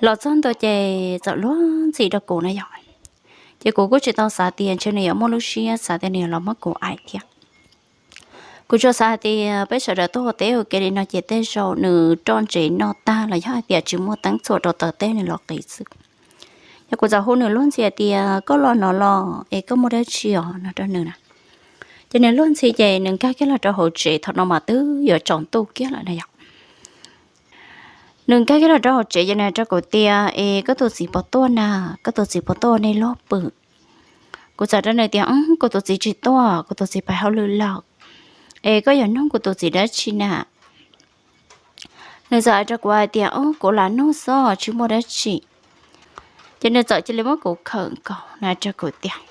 Los txog ntua ces txawm luag ntxhi rau kuv na yom. Ces kuv kuj tsis tau xav tias ntshe nws yuav muaj lub siab xav tias nws yuav los muab kuv aim thiab. Kuv tsuas xav hais tias peb sawv daws tuaj ua teb ua ke li no ces tej zaum nws roj ntsev noj tag los yog hais tias tsis muaj teeb txhuam rau taws teb nws los qiv xwb. Yog kuv txawm hu nws luag ntxhi hais tias koj los no los es koj muaj dab tsi os no rau nws na. Ces nws luag ntxhi ces nws nkag kiag los rau hauv tsev, thaum no mas twb yuav tsaus ntuj kiag lawm na yom. Nws nkag kiag los rau hauv tsev ces nws hais rau kuv tias es koj tus txiv puas tuaj na, koj tus txiv puas tuaj ua nej luag pw. Kuv txawm rau nws tias kuv tus txiv tsis tuaj, kuv tus txiv pais hauj lwm lawm. Es koj yuav nug kuv tus txiv dab tsi na? Nws txawm hais rau kuv hais tias o kuv lam nug xwb tsis muaj dab tsi. Ces nws txawm cia li muab kuv khawm nkaus na rau kuv tias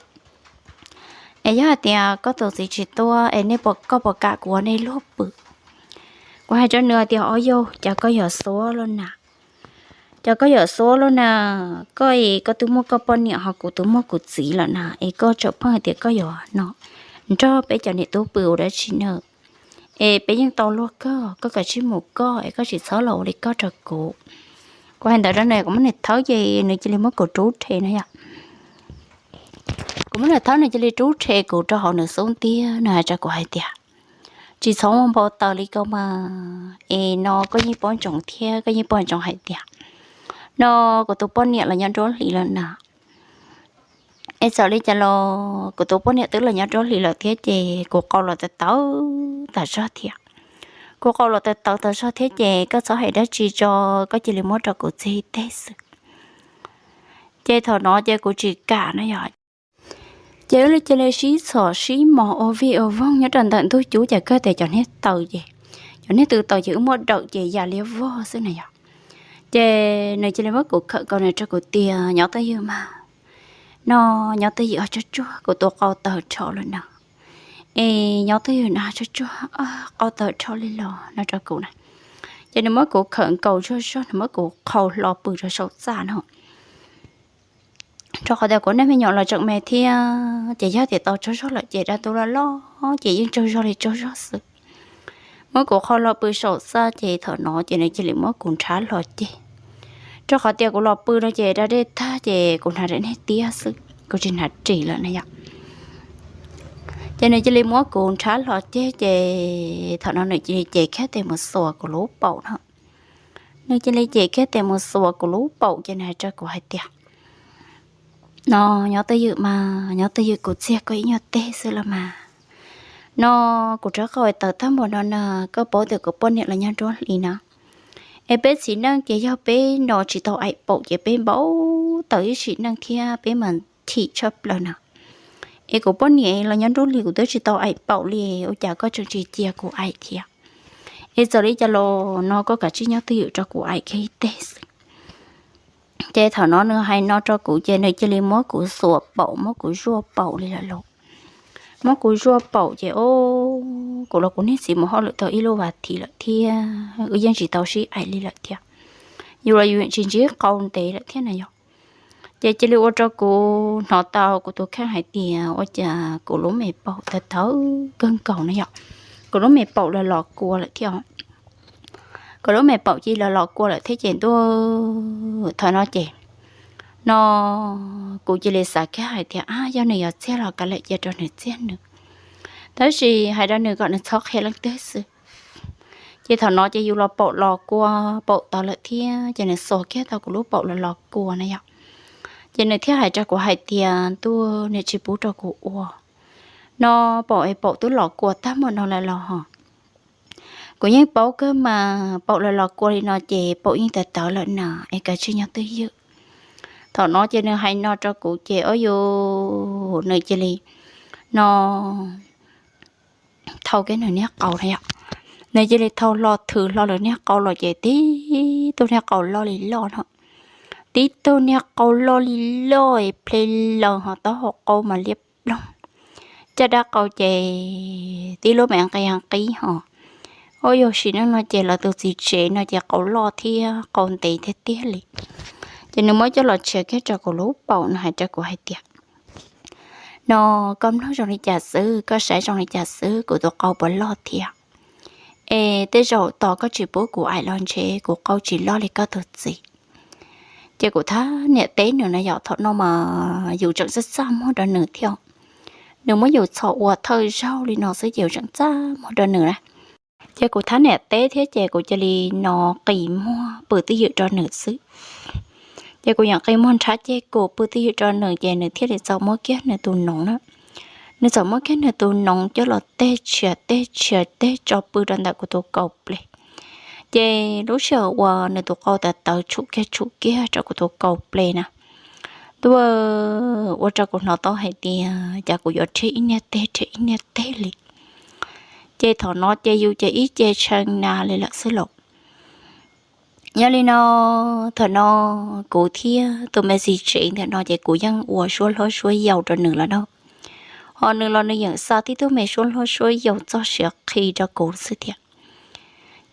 es yog hais tias koj tus txiv tsis tuaj es nej, koj puas kam kuv ua nej luag pw? Kuv hais rau nws hais tias o yog cas koj yuav xuav loj na, cas koj yuav xuav loj na, koj es koj twb muaj koj poj niam ho kuv twb muaj kuv txiv lawm na es koj tseem pheej hais tias koj yuav no nrog peb cov niam tub pw ua dab tsi na? Es peb yeej tau luag koj, koj kav tsij mus koj es koj tsis txhob los ua li koj rau kuv. Kuv hais ntawd rau nws kuv muab nws thawb ces nws cia li muab kuv rub rhe na yom. Kuv muab nws thawb nws cia li rub rhe kuv rau hauv nws xub ntiag, nws hais rau kuv hais tias tsis txhob muaj npau taws li koj mas, es no koj yeej paub ntsoov thiab koj yeej paub ntsoov hais tias no kuv tus poj niam los nyob nruab hlis lawm na. Es txawm li cas los kuv tus poj niam twb los nyob nruab hlis lawm thiab ces kuv qau los tawv tawv tas zog thiab. Kuv qau los tawv tawv tas zog thiab ces koj txhob hais dab tsi tso, koj cia li muab rau kuv txig teg xwb. Ces thaum no ces kuv tsis kam na yom. Ces wb li cia li sib txhom sib mos ua vij ua voog nyob rau ntawm ntug cub ces kawg tias cov niag taws ces, cov niag tw taws ces wb muab dawm ces yam li vog xwb na yom. Ces nws cia li muab kuv khawm nkaus nws rau kuv tias nyob twj ywm mas, no nyob twj ywm ho tsuag tsuag kuv tus qau tawv rho lawm no. Es nyob twj ywm no tsuag tsuag, qau tawv rho li los no rau kuv na. Ces nws muab kuv khawm nkaus zog zog, nws muab kuv qhau hlo pw rau saum txaj no. Rau qhov tias kuv neej me nyuam los tseem me thiab ces yog tias tau tsaug zog lawm ces dab tub loj loj ces yeej tsaug zog li tsaug zog xwb. Muab kuv qhau hlo pw saum txaj ces thaum no ces nws cia li muab kuv nrhav hlo ceg. Rau qhov tias kuv los pw no ces da dej tag ces kuv hnav daim niag tiab xwb, kuv tsis hnav ris lawm na yom. Ces nws cia li muab kuv nrhav hlo ceg ces thaum no nws cia li cev kiag tes mus xuas kuv lub paum no. Nws cia li cev kiag tes mus xuas kuv lub paum ces nws hais rau kuv hais tias no nyob twj ywm mas, nyob twj ywm kuv txiag koj ib nyuag teg xwb los mas. No kuv rov qau tawv tag npaum no na, koj paub tias kuv poj niam los nyob nruab hlis na. Es peb txiv neej ces yog peb no tsis tau aim paum ces peb npau taws ib sim neej thiab peb mas chim tshaj plaws na. Es kuv poj niam los nyob nruab hlis kuv twb tsis tau aim paum li, ua cas koj tseem tsis cia kuv aim thiab? Es txawm li cas los no koj kav tsij nyob twj ywm rau kuv aim kiag ib teg xwb. Ces thaum no nws hais no rau kuv ces nws cia li muab kuv xuas paum muab kuv zuaj paum li lawm lauj. Muab kuv zuaj paum ces o, kuv los kuv niag txiv mus hauj lwm tau ib lub vas thiv lawm thiab wb yeej tsis tau sib aim li lawm thiab. Yus los yus tsis ntsib qau ntev lawm thiab na yom. Ces cia li ua rau kuv hnov tau kuv tus kheej hais tias ua cas kuv lub me paum tawv tawv kawg nkaus na yom. Kuv lub me paum los los kua lawm thiab. Kuv lub me paum cia li los los kua lawm thiab ces ntuj, thaum no ces no kuv cia li xav kiag hais tias ab yog nws yuav txiag los kav liam cia rau nws txiag nws, tab sis hais rau nws kom nws txhob qhia leej twg xwb. Ces thaum no ces yus los paum los kua, paum tawv lawm thiab ces nws xuas kiag tau kuv lub paum los los kua na yom. Ces nws thiaj hais rau kuv hais tias ntuj, nws tsis pub rau kuv ua no, paum es paum twb los kua tag npaum no lawm los ho. Kuv yeej paub kawg mas paum los los kua li no ces paum yeej tawv tawv lawm na, es kav tsij nyob twj ywm. Thaum no ces nws hais no rau kuv ces o yus, nws cia li no thau kiag nws niag qau na yom. Nws cia li thau hlo thwm hlo lawm niag qau los ces tib tug niag qau loj li loj no, tib tug niag qau loj li loj es ple laws ho taub hau qau mas liab ploog. Caj dab qau ces tib lub me nqi nqib ho. Ua yog sim neej no ces lawv tus txiv tsev no ces qau loj thiab qau ntev tiag tiag li. Ces nws muab coj los tshiav kiag rau kuv lub paum, nws hais rau kuv hais tias no, koj mloog zoo li cas xwb, koj saib zoo li cas xwb, kuv tus qau puas loj thiab? Es tej zaum tos koj tsis pub kuv aim los ntshe kuv qau tsis loj li koj tus txiv. Ces kuv thab niam teb nws na yom, thaum no mas yus tseem txaj txaj muag rau nws thiab. Nws muab yus txhom ua thawj zaug li no xwb ces yus tseem txaj muag rau nws na. Ces kuv thab niam teb thiab ces kuv cia li no qi muag pw twj ywm rau nws xwb. Ces kuv yeej qi muag nrhav ceg kuv pw twj ywm rau nws ces nws thiaj li txawm muab kiag nws tus noov na. Nws txawm muab kiag nws tus noov coj los teg tshiav teg tshiav teg tso pw rau ntawm kuv tus kaus ples. Ces lub sij hawm uas nws tus qau tawv tawv tshum kiag tshum kiag rau kuv tus kaus ples na, tuaj ua rau kuv hnov tau hais tias cas kuv yuav rhiab ib niag teg rhiab ib niag teg li. Ces thaum no ces yus ces ib ce tshee nas li lawm xwb lauj. Yog li no, thaum no kuv thiab tus me txiv tsev ntawm no ces kuv yeej ua suab hlob suab yau rau nws lawm na. Ho nws los nws yeej xa tib tug me suab hlob suab yau txog siav qhi rau kuv xwb thiab.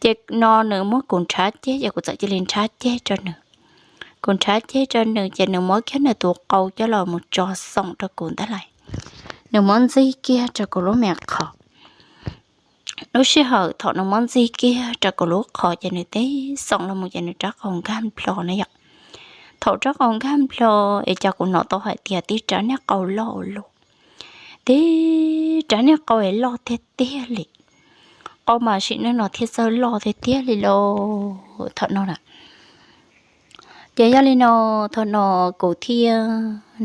Ces no nws muab kuv nrhav ceg ces kuv txawm cia li nrhav ceg rau nws. Kuv nrhav ceg rau nws ces nws muab kiag nws tus qau coj los mus tso xoom rau kuv ntawd lais. Nws muab ntxig kiag rau kuv lub me qhov. Lub sij hawm thaum nws muab ntxig kiag rau kuv lub qhov ces nws teb xoom los mus ces nws rab qau nkag nplho na yom. Thaum rab qau nkag nplho es cas kuv hnov tau hais tias tib rab niag qau loj ua luaj, tib rab niag qau es loj tiag tiag li. Qau mas sim neej no thiaj txawj loj tiag tiag li lauj thaum no na. Ces yog li no, thaum no kuv thiab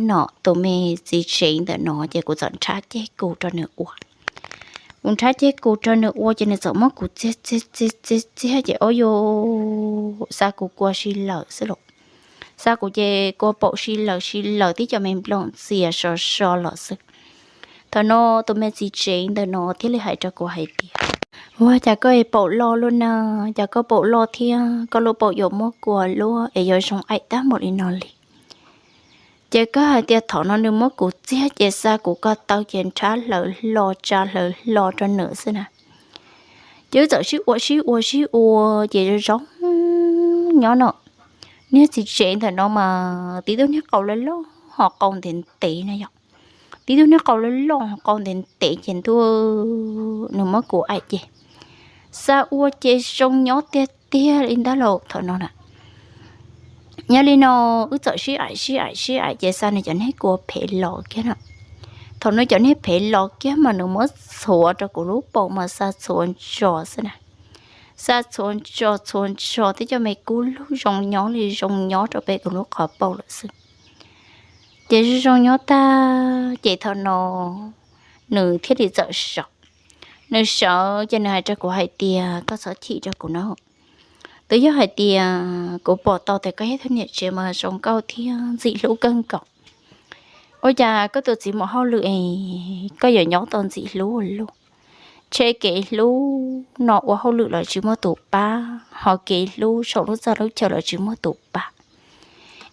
no tus me txiv tsev ntawm no ces kuv txawm nrhav ceg kuv rau nws ua. Kuv nrhav ceg kuv rau nws ua ces nws txawm muab kuv txiag txiag txiag txiag txiag ces o yus xa kuv kua si lawm xwb lauj. Xa kuv ces kua paum si lawm si lawm tib co me nplooj ntxias so so los xwb. Thaum no tus me txiv tsev ntawm no thiaj li hais rau kuv hais tias, ua cas koj paum loj luaj na, cas koj paum loj thiab koj lub paum yuav muab kua luaj es yuav zoo aim tag npaum li no li. Ces koj hais tias thaum no nws muab kuv txiag ces xa kuv ko taw ces nrhav hlaws hlo tsa hlaws hlo rau nws xwb na. Ces wb txawm sib ua sib ua sib ua ces zoo zoo nyob no. Niag txiv tsev ntawm no mas tib tug niag qau loj loj ho qau ntev ntev na yom. Tib tug niag qau loj loj ho qau ntev ntev ces ntuj, nws muab kuv aim ces xa ua ces zoo nyob tiag tiag li ntag lauj thaum no na. Yog li no, wb txawm sib aim sib aim sib aim ces xa nws cov niag kua phem los kiag no. Thaum nws cov niag phem los kiag mas nws muab txhuav rau kuv lub paum mas xa txhuav ntso xwb na. Xa txhuav ntso txhuav ntso tib co me kub lug zoo nyob li zoo nyob rau pem kuv lub qhov paum lawm xwb. Ces zoo zoo nyob tag ces thaum no nws thiaj li txawm sawv. Nws sawv ces nws hais rau kuv hais tias, koj txhob chim rau kuv na. Twb yog hais tias kuv pom tau tias koj yog ib tug niam tsev mas zoo nkauj thiab ntxim hlub kawg nkaus. Ua cas koj tus txiv mus hauj lwm es koj yuav nyob tau ntxim hlub ua luaj? Ntshe kev hlub no ua hauj lwm los tsis muaj tus pab, ho kev hlub saum lub txaj lub chaw los tsis muaj tus pab.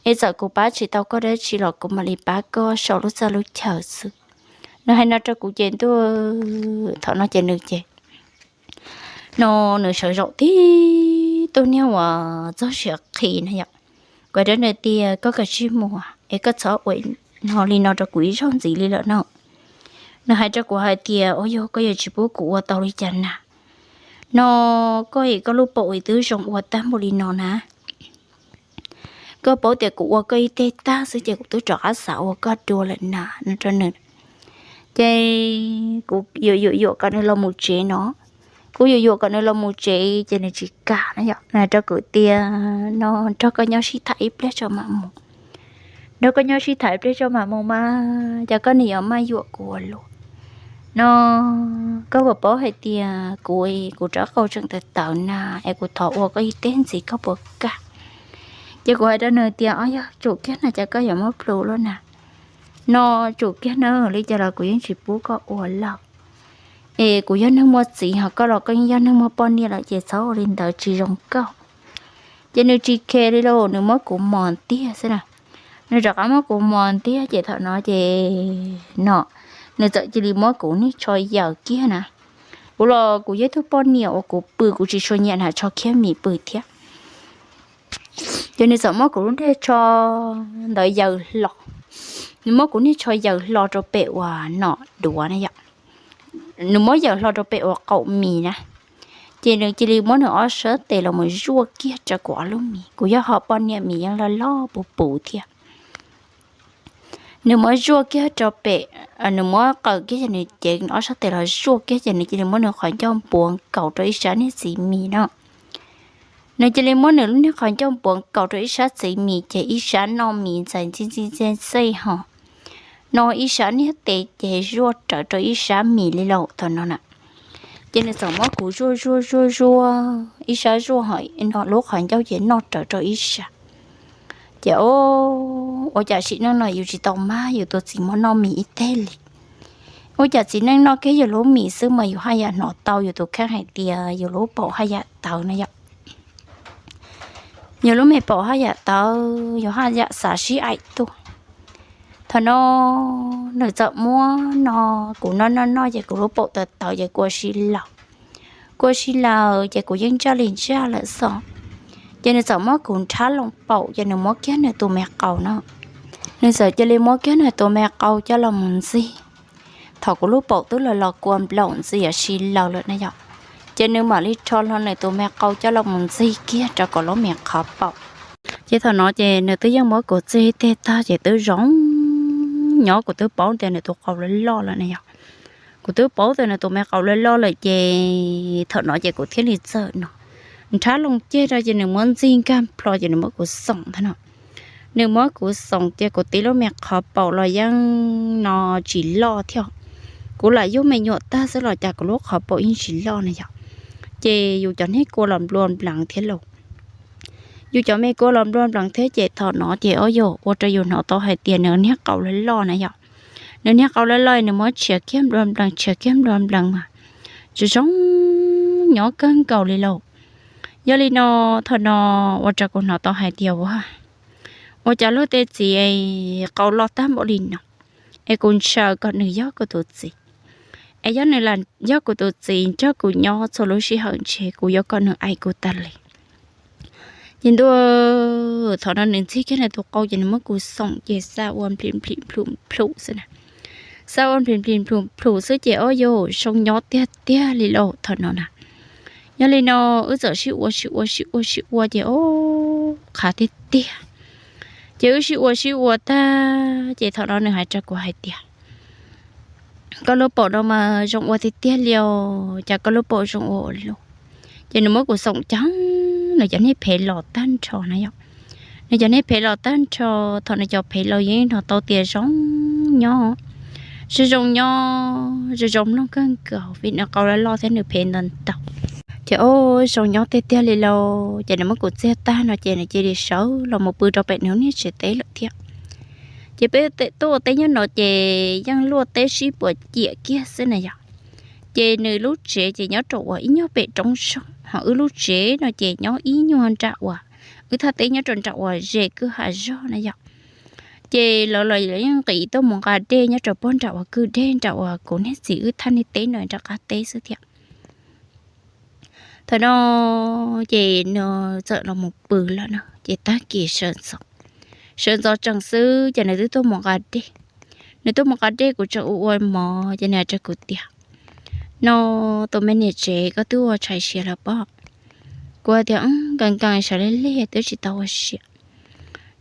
Es txawm kuv pab tsis tau koj dab tsi los kuv mam li pab koj saum lub txaj lub chaw xwb. Nws hais no rau kuv ces ntuj, thaum no ces nws ces no nws sawv zaum tib tug niag uas txog siav qhi na yom. Kuv hais rau nws tias, koj kav tsij mus es koj txhob ua no li no rau kuv ib zaug ntxiv li lawm no. Nws hais rau kuv hais tias, ua yog koj yuav tsis pub kuv ua tau li cas na, no koj es koj lub paum es twb zoo ua tag npaum li no na. Koj paub tias kuv ua koj ib teg tag xwb ces kuv twb rov qab xav ua koj dua lawm na, no rau nws. Ces kuv yuam yuam yuam kom nws los mus tsev no. Kuv yuam yuam kom nws los mus tsev ces nws tsis kam na yom. Nws hais rau kuv tias, no nrog koj nyob sib tham ib pliag tso mam mus. Nrog koj nyob sib tham ib pliag tso mam mus mas cas koj nim yuav maj yuam kuv ua luaj. No koj puas paub hais tias kuv, kuv rab qau tseem tawv tawv na, es kuv thov ua koj ib teg ntxiv koj puas kam? Ces kuv hais rau nws tias, o yog tsum kiag na cas koj yuav muab plhws luaj na. No tsum kiag na, li cas los kuv yeej tsis pub koj ua lawm. Es kuv yog neeg muaj txiv ho koj los koj yeej yog neeg muaj poj niam lawm ces txhob ua li ntawd tsis zoo nkauj. Ces nws tsis khe li lauj, nws muab kuv mos ntiag xwb na. Nws rov qab muab kuv mos ntiag ces thaum no ces no nws txawm cia li muab kuv niag tsho yaws kiag na. Kuv los kuv yog ib tug poj niam uas kuv pw kuv tsis tshua nyiam hnav tsho khiab mis pw thiab. Ces nws txawm muab kuv lub niag tsho ntawd yaws hlo. Nws muab kuv niag tsho yaws hlo rau pem uas nom duav na yom. Nws muab yaws hlo rau pem uas qaum mis na. Ces nws cia li muab nws ob sab tes los mus zuaj kiag rau kuv ob lub mis. Kuv yog ho poj niam, mis yeej loj loj puv puv thiab. Nws muab zuaj kiag rau pem, nws muab qaws kiag ces nws cev ob sab tes los zuaj kiag ces nws cia li muab nws qhov ncauj npuav nkaus rau ib sab niag txiv mis no. Nws cia li muab nws lub niag qhov ncauj npuav nkaus rau ib sab txiv mis ces ib sab noj mis ntxais ntxij ntxij ntxej ntxej ho, no ib sab niag tes ces zuaj rawv rau ib sab mis li lauj thaum no na. Ces nws txawm muab kuv zuaj zuaj zuaj zuaj ib sab zuaj ho, no lub qhov ncauj ces noj rawv rau ib sab. Ces ua cas sim neej no yus tsis tau mab yus tus txiv muab noj mis ib teg li. Ua cas txiv neej noj kiag yus lub mis xwb mas yus haj yam hnov tau yus tus kheej hais tias yus lub paum haj yam tawv na yom. Yus lub me paum haj yam tawv, yus haj yam xav sib aim tuaj. Thaum no nws txawm muab no, kuv noj noj noj ces kuv lub paum tawv tawv ces kuv ua si laws, kuv ua si laws ces kuv yeej ntsaj li ntsaj lawm xwb. Ces nws txawm muab kuv nrhab loo paum ces nws muab kiag nws tus me qau no, nws txawm cia li muab kiag nws tus me qau coj los mus ntxig. Thaum kuv lub paum twb los los kua nplaum ntxias si laws lawm na yom, ces nws mam li rho hlo nws tus me qau coj los mus ntxig kiag rau kuv lub me qhov paum. Ces thaum no ces nws twb yeej muab kuv txig teg tag ces twb zoo nyob, kuv twb paub tias nws tus qau loj loj lawm na yom. Kuv twb paub tias nws tus me qau loj loj lawm ces thaum no ces kuv thiaj li txawm no nrhab loo ceg rau ces nws muab ntxig nkag plho ces nws muab kuv xoom ntag no. Nws muab kuv xoom ces kuv tib lub me qhov paum los yeej no tsis loj thiab. Kuv lam yug me nyuam tag xwb los cas kuv lub qhov paum yeej tsis loj na yom. Ces yus cov niag kua los nplua nplees thiab lauj. Yus cov me kua los nplua nplees thiab ces thaum no ces ua yus ua rau yus hnov tau hais tias nws niag qau loj loj na yom. Nws niag qau loj loj nws muab tshiav kiag nplua nplees tshiav kiag nplua nplees mas zoo zoo nyob kawg nkaus li lauj. Yog li no thaum no ua rau kuv hnov tau hais tias ua, ua cas luag tej txiv qau loj tag npaum li no, es kuv ntshaw kom nws yog kuv tus txiv. Es yog nws lam yog kuv tus txiv nrog kuv nyob txhua lub sij hawm ntshe kuv yuav kom nws aim kuv tas li. Ces ntuj, thaum no nws ntxig kiag nws tus qau ces nws muab kuv xoom ces xa ua nplis nplis nplhum nplhum xwb na. Xa ua nplis nplis nplhum nplhum xwb ces ua yus zoo nyob tiag tiag li lauj thaum no na. Yog li no wb txawm sib ua sib ua sib ua sib ua ces o, qhav tiag tiag. Ces wb sib ua sib ua tag ces thaum no nws hais rau kuv hais tias, koj lub paum no mas zoo ua tiag tiag li os, cas koj lub paum zoo ua ua luaj. Ces nws muab kuv xoom ceev, nws cov niag phev los tag nrho na yom. Nws cov niag phev los tag nrho, thaum nws cov phev los yeej hnov tau tias zoo nyob, zoo zoo nyob zoo zoo mloog kawg nkaus vim nws qau loj loj thiab nws phev ntau ntau. Ces o, zoo nyob tiag tiag li lauj. Ces nws muab kuv txiag tag no ces nws cia li sawv los mus pw rau pem nws niag tsev teb lawm thiab. Ces peb tuaj ua teb nyob no ces yeej luaj teb sib puas ciam kiag xwb na yom. Ces nws lub tsev ces nyob rau uas ib nyuag pem roob zog, ho wb lub tsev no ces nyob ib nyuag nram uas, wb thaj teb nyob rau nram uas ze kwj ha zog na yom. Ces lawv los yeej nqis tuaj mus nqa dej nyob rau pob nram uas kwj dej nram uas kuv niag txiv wb thaj niag teb no nram qab teb xwb thiab. Thaum no ces nws txawm los mus pw lawm no ces tag kis sawv ntxov, sawv ntxov tsees xwb ces nws twb tuaj mus nqa dej. Nws tuaj mus nqa dej kuv tseem ua ua mov ces nws hais rau kuv tias, no, tus me niam tsev koj twb ua tshais siav lawm pob? Kuv hais tias, nkees nkees sawv lig lig twb tsis tau ua siav.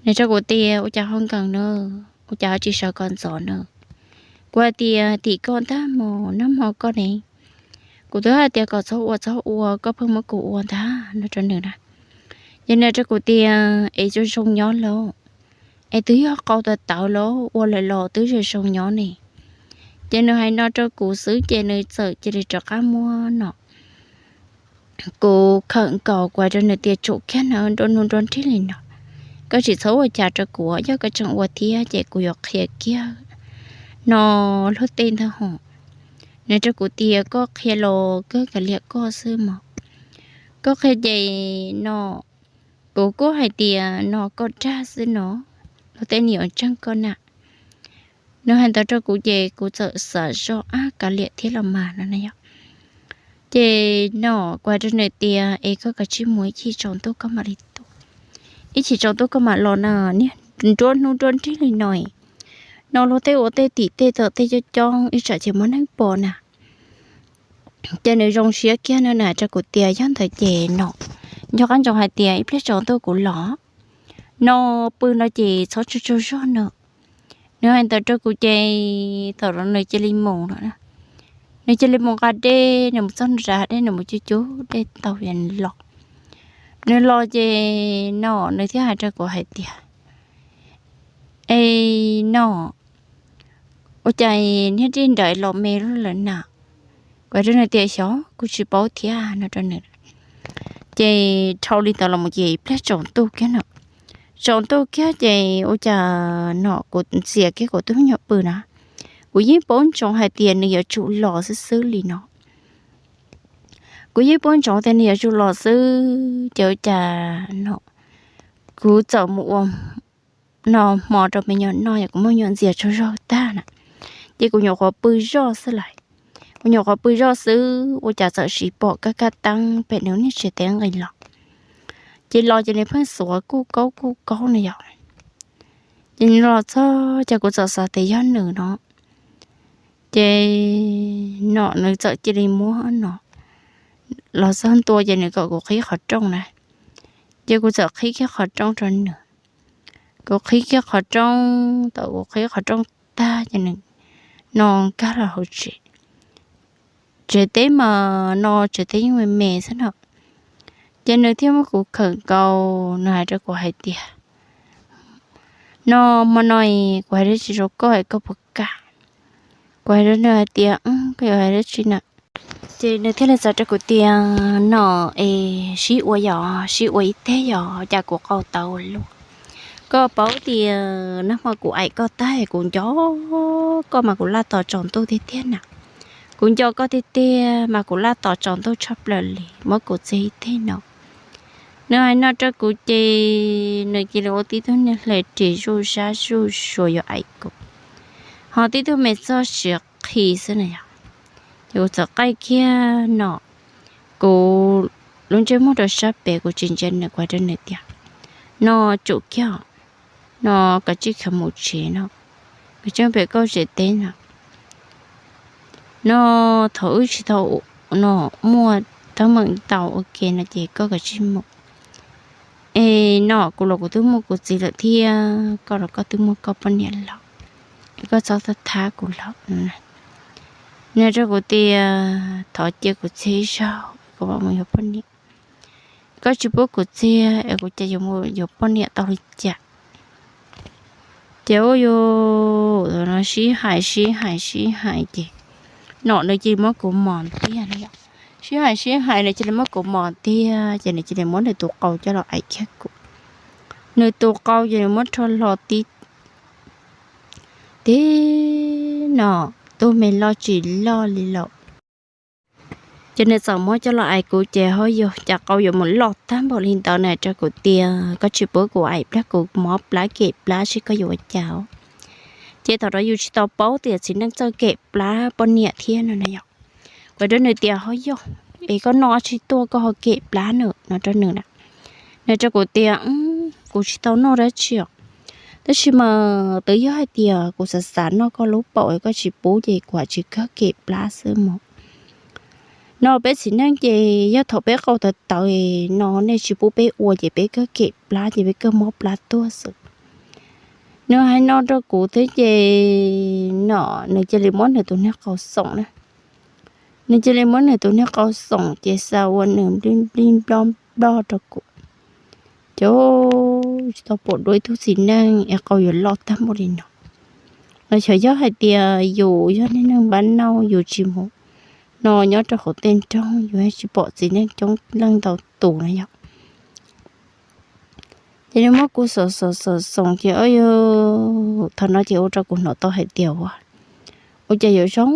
Nws rau kuv tias ua cas ho nkees na, ua cas ho tsis sawv kom ntxov na? Kuv hais tias tim koj ntag mus nag hmo koj ne, kuv twb hais tias kom txhob ua txhob ua koj pheej muab kuv ua ntag no rau nws na. Ces nws rau kuv tias es zoo zoo nyob lauj, es twb yog qau tawv tawv lauj ua lawm los twb zoo zoo nyob ne. Ces nws hais no rau kuv xwb ces nws txawm cia li rov qab muab no kuv khawm nkaus kuv hais rau nws tias tsum kiag na, nruab hnub nruab nrig li no, koj tsis txhob ua cas rau kuv, yog koj tseem ua thiab ces kuv yuav qhia kiag no luag tej ntag hos. Nws rau kuv tias koj qhia los kawg kav liam koj xwb mog, koj qhia ces no kuv kuj hais tias no koj dag xwb no, luag tej nws yuav ntseeg koj na. Nws hais ntawd rau kuv ces kuv txawm xav zoj ab kav liam thiab los mas no na yom. Ces no kuv hais rau nws tias es koj kav tsij mus ib chim tsaus ntuj koj mam li tuaj, ib chim tsaus ntuj koj mam los na, niag nruab hnub nruab nrig li no, no luag tej ua tej tim tej tawm tej coob coob ib tsam ces muaj neeg pom na. Ces nws zoo siab kiag no nws hais rau kuv tias yog ntawd ces no, nco qab ntsoov hais tias ib pliag tsaus ntuj kuv los no, pw no ces txhob tsaug tsaug zog no. Nws hais ntawd rau kuv ces thaum no nws cia li mus no, nws cia li mus nqa dej, nws mus txog nram dej nws mus cug cug dej tau los. Nws los ces no nws thiaj hais rau kuv hais tias, e no, ua cas niag dij nrawm los me lawm na? Kuv hais rau nws tias xyov kuv tsis paub thiab no rau nws. Ces dhau li ntawd los ces ib pliag tsaus ntuj kiag no, tsaus ntuj kiag ces ua cas no kuv ntxias kiag kuv tus me nyuam pw na, kuv yeej paub ntsoov hais tias nws yuav tsum los xwb xwb li no. Kuv yeej paub ntsoov tias nws yuav tsum los xwb ces ua cas no kuv txawm mus ua no hmo rau me nyuam noj, yog kuv muab nyuam ntxias tsaug zog tag na, ces kuv nyuam qhuav pw zoj xwb lawm. Kuv nyuam qhuav pw zoj xwb ua cas txawm siv pom kaj kaj teeb pem nws niag tsev teb nqis los. Ces los ces nws pheej xuav kuj kaub kuj kaub no yom. Ces nws los txog ces kuv txawm xav tias yog nws no, ces no nws txawm cia li muab no los txog ntua ces nws kom kuv qhib qhov rooj na. Ces kuv txawm qhib kiag qhov rooj rau nws. Kuv qhib kiag qhov rooj, thaum kuv qhib qhov rooj tag ces nws no nkag los hauv tsev. Tsev teb mas no tsev teb yeej me me xwb no. Ces nws thiaj muab kuv khawm nkaus, nws hais rau kuv hais tias, no hmo no kuv hais dab tsi rau koj es koj puas kam? Kuv hais rau nws hais tias, koj yuav hais dab tsi na? Ces nws thiaj li txawm rau kuv tias, no es sib ua yom, sib ua ib teg yom, cas kuv qau tawv ua luaj. Koj paub tias nag hmo kuv aim koj tag kuv nco koj mas kuv laj tos tsaus ntuj tiag tiag na. Kuv nco koj tiag tiag mas kuv laj tos tsaus ntuj tshaj plaws li, muab kuv txiag ib teg no. Nws hais no rau kuv ces nws cia li ua tib tug niag hle ris zuj zab zuj zus yuav aim kuv, ho tib tug me txoj siav qhi xwb na yom. Ces kuv txawm qaij kiag no kuv lub ntsej muag rau sab pem, kuv tsis ntsia nws, kuv hais rau nws tias, no tsum kiag, no kav tsij khiav mus tsev no, kav tsij pem koj tsev teb no. No thaum wb tsis tau no muaj teeb meem ntau ua ke no ces koj kav tsij mus. Es no kuv los kuv twb muaj kuv txiv lawm thiab, koj los koj twb muaj koj poj niam lawm, es koj txhob thab thab kuv lawm. Nws rau kuv tias thov cia kuv txiag ib zaug kuv mam mus yuav poj niam. Koj tsis pub kuv txiag es kuv cas yuav mus yuav poj niam tau li cas? Ces ua yus no sib hais sib hais sib hais ces no nws cia li muab kuv mos tiag no yom. Sib hais sib hais nws cia li muab kuv mos tiag ces nws cia li muab nws tus qau coj los aim kiag kuv. Nws tus qau ces nws muab rho hlo tib, tib no tug me loj tsis loj li lawm. Ces nws txawm muab coj los aim kuv ces ho yog cas qau yuav mus loj tag npaum li ntawd, nws hais rau kuv tias koj tsis pub kuv aim plab, kuv mob plab kem plab seb koj yuav ua cas. Ces thaum no yus tsis tau paub tias txiv neej txawj kem plab poj niam thiab no na yom. Kuv rau nws tias ho yog, es koj noj dab tsi tuaj koj ho kem plab na no rau nws na. Nws rau kuv tias kuv tsis tau noj dab tsi os, tab sis mas twb yog hais tias kuv xav xav noj koj lub paum es koj tsis pub ces kuv tsis kawg kem plab xwb mog. No peb txiv neej ces yog thaum peb qau tawv tawv no nej tsis pub peb ua ces peb kawg kem plab ces peb kawg mob plab tuag xwb. Nws hais no rau kuv thiab ces no nws cia li muab nws tus niag qau xoom na. Nws cia li muab nws tus niag qau xoom ces xa ua nws nplij nplij nploj nploj rau kuv. Ces tsis tau pom dua ib tug txiv neej es qau yuav loj tag npaum li no. Los xyov yog hais tias yus yog niag neeg npab nauj yus tsis mus no nyob rau hauv tej nroog yus tsis pom txiv neej coob leej ntau tus no yog. Ces nws muab kuv xoom xoom xoom xoom ces thaum no ces ua rau kuv hnov tau hais tias ua, ua cas yuav zoo,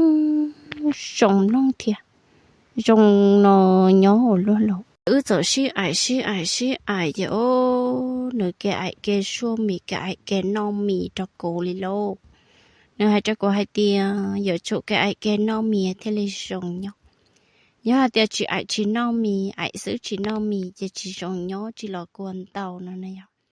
zoo mloog thiab zoo no nyob ua luaj lauj. Wb txawm sib aim sib aim sib aim ces o, nws kev aim kev suaj mis kev aim kev noj mis rau kuv li lauj. Nws hais rau kuv hais tias yuav tsum kev aim kev noj mis thiaj li zoo nyob. Yog hais tias tsis aim tsis noj mis, aim xwb tsis noj mis ces tsis zoo nyob tsis los kua ntau no na yog.